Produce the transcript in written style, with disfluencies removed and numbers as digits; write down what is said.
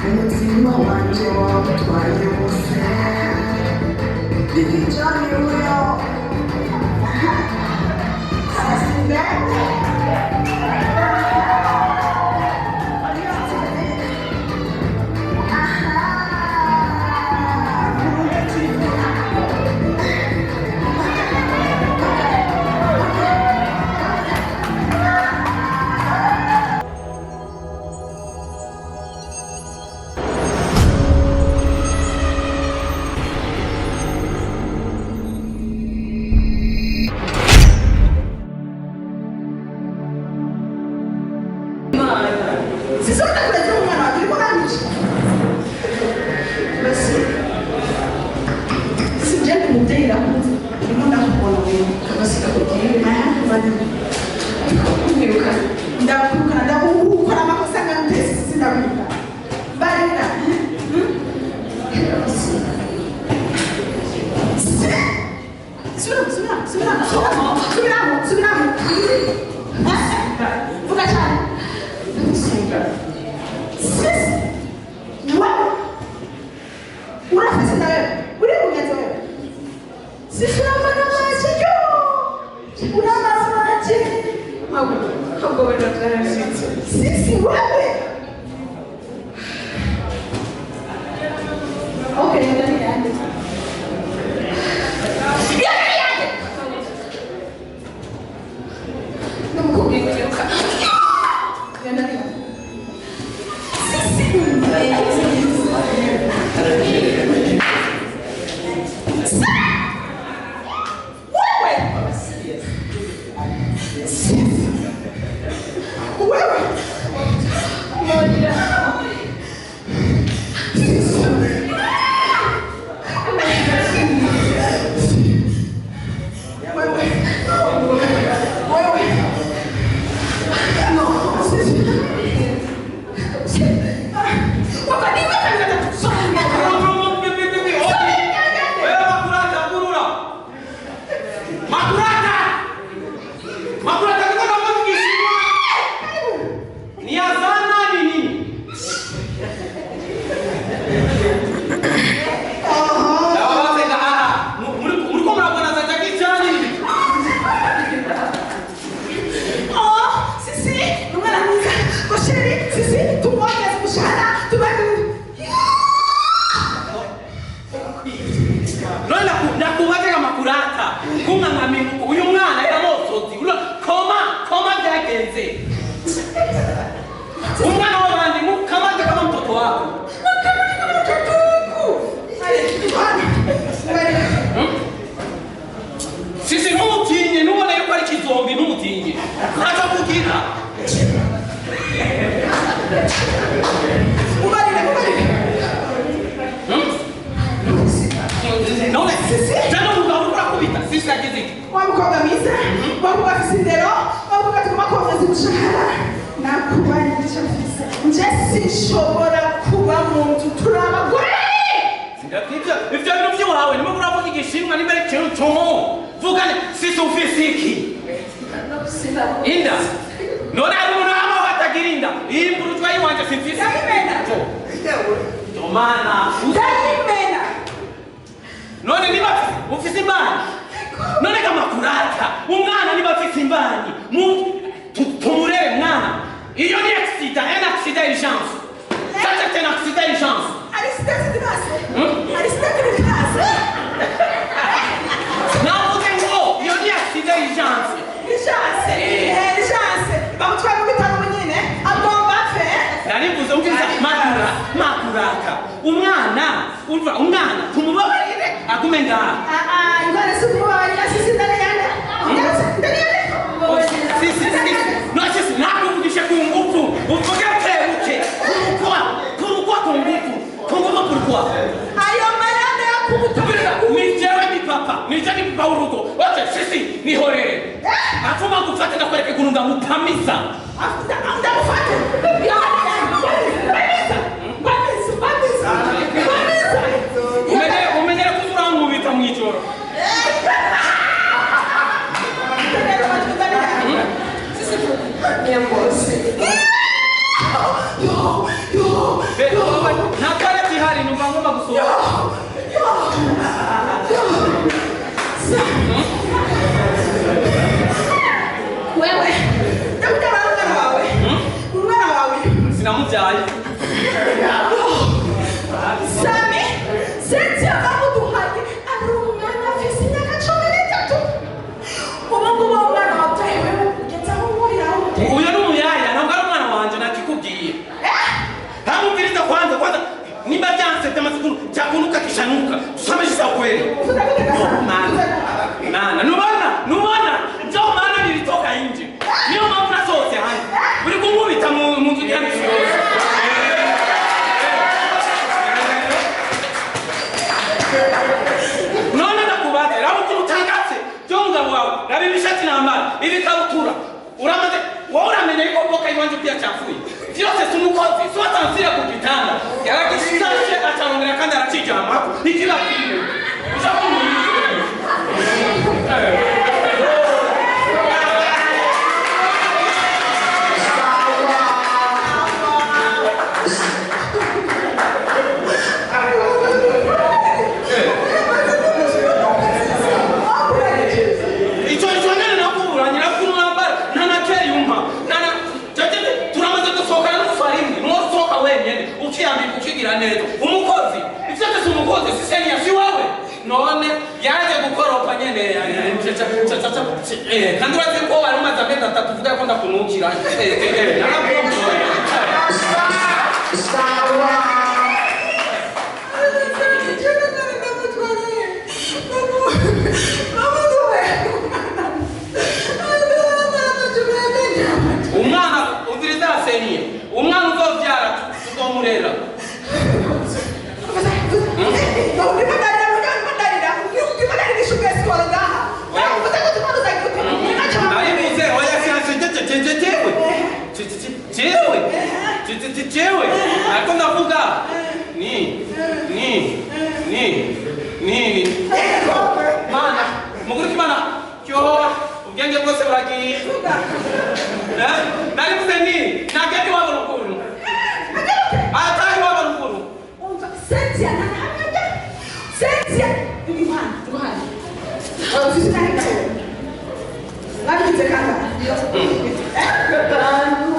Umutima wanje wawutwaye wose. Big Johnny Will. Sisi utakuletea umwana wawe uriko uranyisha. Basi. Sije kumutera irakunze. Ndimo ndakubona wewe. Basi kakubwira. Aha, bana. Kwiruka. Ndakwirukana, ndakukora amakosa ngante sisi ndakwiruka. Barira. Subiramo, subiramo, subiramo, subiramo, subiramo. Vuga cyane. Sisi. Wewe. Urafise nawe. Uri mugenzi wewe. Sisi uramara make yo. Uramara make. Ntabwo bari byarashitse. Sisi wewe. Okay, ndani yanjye. Ndani yanjye. Ndamukubwiye kwiruka. Ndani yanjye. Sisi. Wewe. Sisi. Wewe. Wewe. Wewe. No. Sisi. Wakati Oh, sisi, numwana mwiza. Ngo chéri, sisi, tumwongeze umushahara, tubahe. None ndakubaze makurata kunkankamira uyu mwana yamosozi koma koma byagenze umwana w'abandi mukamate kama mtoto wako. Kama mtoto wangu. Sisi ntumutinye, ntubone yuko ari ikizombi, ntumutinye ntacyo kugira. Mubarire, mubarire. None Sisi. jana umugabo uriko urakubita sisi yagize iki? Wa mukobwa mwiza, wa mukobwa afise indero, wa mukobwa tugomba kongeza umushahara. Nakubarira icyo mfise. Nje sinshobora kuba mu nzu, turi abagore. Ivyo bintu vy'iwawe nimwe uravuga igishimwa nimba ari ikintu cumu vugane sisi ufise iki inda. None hari umuntu abaho atagira inda? Iyi mburutwa yiwanje simfise. Ndayimena. Tomana. Ndayimena. None niba ufise imbanyi, none kamakurata umwana niba afise imbanyi tumurere mwana. Iyo ni accident, un accident urgence, ça c'est un accident urgence. Aristote de Aristote de classe. Navuze ngo iyo ni accident urgence. Urgence. Urgence. Bamutwaye mu bitaro nyine. Agomba apfe. Narivuze umviriza makura makurata umwana umva umwana tumubabarire agume ngaha. Ah ah, ingane si kumubabarira sisi ndani yande. Ndani yande. Sisi sisi no sisi nakuvugishe ku ngufu uvuge kebuke pourquoi pourquoi ku ngufu ku ngufu pourquoi? Ayo marane yakubutaka. Ni jewe. nije ni papa w'urugo. Wache sisi nihorere. Afuma gufata ndakwereka ukuntu ndamupamisa. Ndamufate. Pamisa. Pamisa. Pamisa. Umenyere kuzurankubita mwijoro. Nta kareti ihari numva ngomba gusohoka. Wewe ndakubyara umwana wawe. Umwana wawe sinamubyaye. Sami Cynthia bamuduhaye ari umwana afise imyaka 13. Ubu ngubu umwana wabyaye wewe ugeze aho nkuriraho. Uyu ni umuyaya ntabwo ari umwana wanje nakikubwiye. Hamubwiriza kwanza kwanza nimba byanse by'amazikuru cyakunuka kishanuka tusamesha ukweli. Mana nubona nubona njo maana nilitoka nje. Niyo mpamvu nasohotse hanze. Uri kunkubita mu nzu ya misi yose. None ndakubaza raba ukuntu utangatse byo mugabo wawe raba ibishati nambara ibikabutura uramaze wowe uramenye yuko boka iwanje pia chafuye vyose si umukozi si watanzira ku gitanda yaragisashe acarongera kandi aracijamako ikiba kimwe ushaka umukozi ivyo si umukozi si senior si wawe none yaje gukoropa nyene kandi urazi ko wari umaze amezi atatu uvuga ko ndakunukira umwana umviriza senior umwana uzovyara tuzomurera. Jewe ariko ndavuga ni ni ni ni mana mukuru kimana cyo ubwenge bwose buragiye narivuze ni nagende wabo ruguru atahi wabo ruguru. Umva Cynthia ntahamya Cynthia nguhana nguhana ufise kangahe nabigize kangahe gatanu.